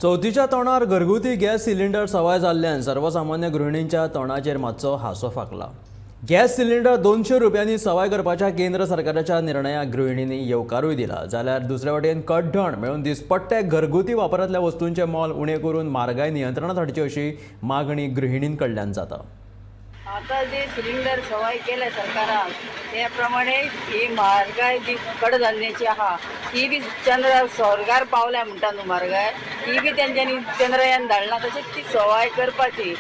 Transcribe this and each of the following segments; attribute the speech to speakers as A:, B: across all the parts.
A: चवथीच्या तोंडार घरगुती गॅस सिलिंडर सवाय जाल्ल्यान सर्वसामान्य गृहिणींच्या तोंडाचेर मातसो हांसो फांकला. गॅस सिलिंडर 200 रुपयांनी सवाय करपाच्या केंद्र सरकाराच्या निर्णयाक गृहिणींनी येवकारूय दिला, जाल्यार दुसरे वटेन कड्डण मेळून दिसपट्टे घरगुती वापरांतल्या वस्तूंचें मोल उणें करून म्हारगाय नियंत्रणांत हाडची अशी मागणी गृहिणीं कडल्यान जाता.
B: आता जे सिलिंडर सवाय केले सरकारान, ते प्रमाणे ही म्हारगाय जी कडधान्याची आहा ती बी चंद्र स्वर्गार पावल्या म्हणटा न्हू म्हारगाय, ती बी तेंच्यांनी चंद्रयान धाडला, तशेंच ती सवाय करपाची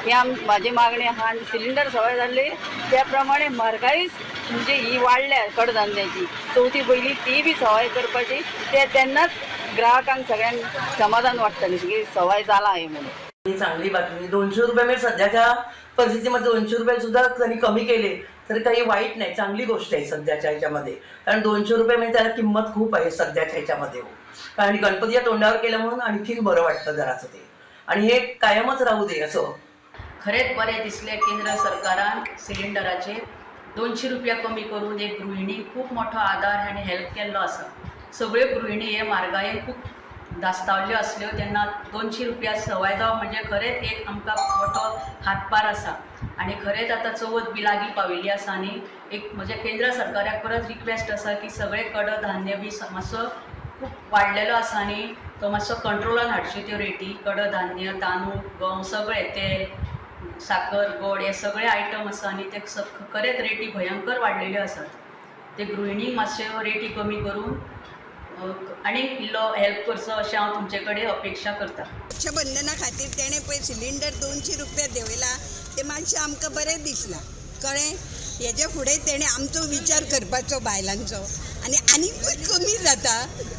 B: ही म्हाजी मागणी आहा. आनी सिलिंडर सवाय जाल्ली त्या प्रमाणे म्हारगाय म्हणजे ही वाडल्या कडधान्याची चवथी पयली ती बी सवाय करपाची. ते तेन्नाच ग्राहकांक सगळ्यांक समाधान वाडटलें की सवाय जालां हें म्हणून.
C: ही चांगली बातमी. 200 रुपये म्हणजे सध्याच्या परिस्थितीमध्ये 200 रुपये सुद्धा त्यांनी कमी केले तर काही वाईट नाही, चांगली गोष्ट आहे सध्याच्या ह्याच्यामध्ये. कारण 200 रुपये म्हणजे त्याला किंमत खूप आहे सध्याच्या ह्याच्यामध्ये हो. कारण गणपतीच्या तोंडावर केलं म्हणून आणखीन बरं वाटतं जरासं ते आणि हे कायमच राहू दे असं.
D: खरेंच बरें दिसलें, केंद्र सरकारान सिलिंडराचेर 200 रुपया कमी करून एक गृहिणीक खूब मोठो आदार आनी हेल्प केल्लो आसा. सगळ्यो गृहिणी हे म्हारगायेन खूब धास्तावल्ल्यो आसल्यो, तेन्ना 200 रुपया सवाय जावप म्हणजे खरेंच एक आमकां मोठो हातभार आसा. आनी खरेंच आतां चवथ बी लागीं पाविल्ली आसा आनी एक म्हज्या केंद्र सरकाराक परत रिक्वेस्ट आसा की सगळे कडधान्य बी मातसो खूब वाडलेलो आसा आनी तो मातसो कंट्रोलान हाडच्यो त्यो रेटी. कडधान्य, तांदूळ, गंव, सगळे तेल, साकर, गोड हे सगळे आयटम आसा आनी ते खरेंच रेटी भयंकर वाडलेल्यो आसात. ते गृहिणींक मातश्यो रेटी कमी करून आनीक इल्लो हेल्प करचो अशें हांव तुमचे कडेन अपेक्षा करता.
E: रक्षाबंधना खातीर तेणें पळय सिलिंडर 200 रुपया देंवयला, तें मातशें आमकां बरें दिसलां, कळ्ळें. हेच्या फुडें तेणें आमचो विचार करपाचो बायलांचो आनी आनीकूय कमी जाता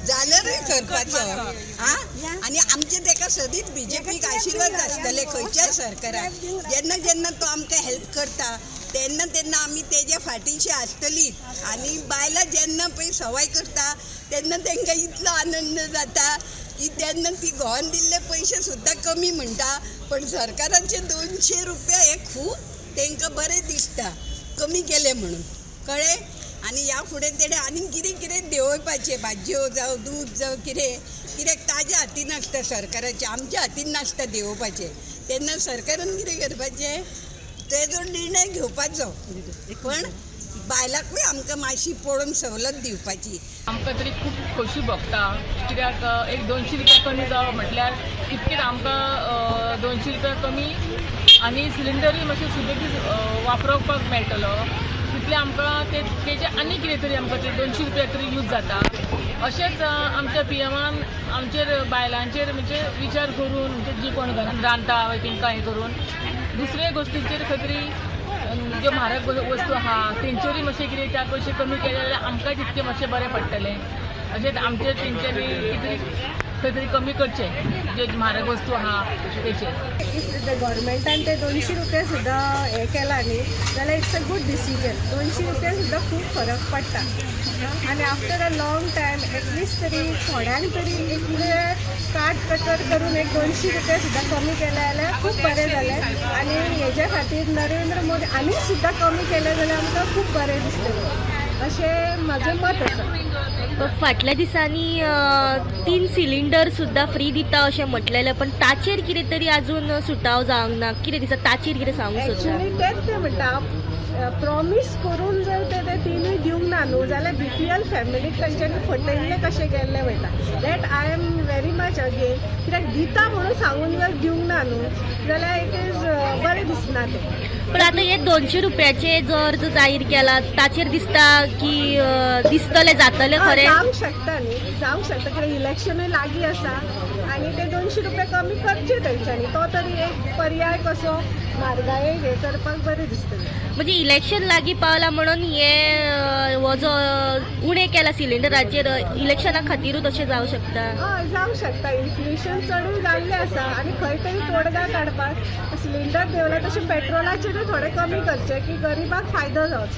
E: जाल्यारूय करपाचो. आं, आनी आमचे तेका सदींच बीजेपीक आशिर्वाद आसतले. खंयच्याय सरकाराक जेन्ना जेन्ना तो आमकां हेल्प करता तेन्ना तेन्ना आमी तेज्या फाटीशी आसतलीच. आनी बायलां जेन्ना पळय सवाय करता तेन्ना तांकां इतलो आनंद जाता की तेन्ना ती घोवान दिल्ले पयशे सुद्दां कमी म्हणटा, पण सरकाराचे 200 रुपया हे खूब तांकां बरें दिसता कमी केले म्हणून, कळ्ळें. आनी ह्या फुडें तेणें आनीक कितें कितें देंवोवपाचें, भाजयो जावं, दूद जावं, कितें, कित्याक ताज्या हातीन आसता सरकाराचें, आमच्या हातीन नासता देंवोवपाचें. तेन्ना सरकारान कितें करपाचें तेजो निर्णय घेवपाचो, पण बायलांकूय आमकां मातशी पळोवन सवलत दिवपाची.
F: आमकां तरी खूब खोशी भोगता, कित्याक एक 200 रुपया कमी जावप म्हटल्यार इतकेच आमकां 200 रुपया कमी आनी सिलिंडरूय मातशें सुबेज वापरपाक मेळटलो. तितलें आमकां ते तेजे आनी कितें तरी आमकां ते 200 रुपया तरी यूज जाता. अशेंच आमच्या पीएमान आमचेर बायलांचेर म्हणजे विचार करून, म्हणजे जी कोण घरान रांदता तेंकां हें करून दुसऱ्या गोश्टींचेर खंय तरी ज्यो म्हारग वस्तू आहा तेंचेरूय मातशें कितें चार पयशे कमी केले जाल्यार आमकां तितकें मातशें बरें पडटलें. अशेंच आमचेर तेंच्यांनी कितें खंय तरी कमी करचें जे म्हारग वस्तू आहा तेचेर.
G: If the गव्हर्मेंटान ते 200 रुपया सुद्दां हें केला न्ही जाल्यार it's a good decision. 200 रुपया सुद्दां खूब फरक पडटा आनी after a long time at least तरी थोड्यांक तरी एक काट कटर करून एक 200 रुपया सुद्दां कमी केले जाल्यार खूब बरें जालें. आनी हेज्या खातीर नरेंद्र मोदी आनी सुद्दां कमी केलें जाल्यार आमकां खूब बरें दिसतलें अशें म्हाजें मत आसा.
H: फाटल्या दिसांनी तीन सिलिंडर सुद्दां फ्री दिता अशें म्हटलेलें, पण ताचेर कितें तरी अजून सुटाव जावंक ना. कितें दिसता ताचेर, कितें सांगूंक सोदता?
G: एक्चुली तेच तें म्हणटा, प्रॉमीस करून जर ते ते तिनूय दिवंक ना न्हू जाल्यार बीपीएल फॅमिलीक तांच्यांनी फटयल्लें कशें गेल्लें वयता. That I am very much against, कित्याक दिता म्हणून सांगून जर दिवंक ना न्हू जाल्यार it is बरें दिसना तें.
H: पण आतां हे 200 रुपयाचे जर जो जाहीर केला ताचेर दिसता की दिसतलें जातलें खरें?
G: जावंक शकता न्ही, जावंक शकता, कित्याक इलेक्शनूय लागीं आसा आनी ते 200 रुपया कमी करचे तेंच्यांनी, तो तरी एक पर्याय कसो म्हारगायेक हें करपाक बरें दिसतलें.
H: म्हणजे इलेक्शन लागीं पावला म्हणून हे हो जो उणें केला सिलिंडराचेर, इलेक्शना खातीरूच अशें जावं शकता?
G: हय, जावंक शकता. इन्फ्लेशन चडूय जाल्लें आसा आनी खंय तरी तोडगा काडपाक सिलिंडर देंवला तशें पेट्रोलाचेरूय थोडें कमी करचें की गरिबाक फायदो जावचो.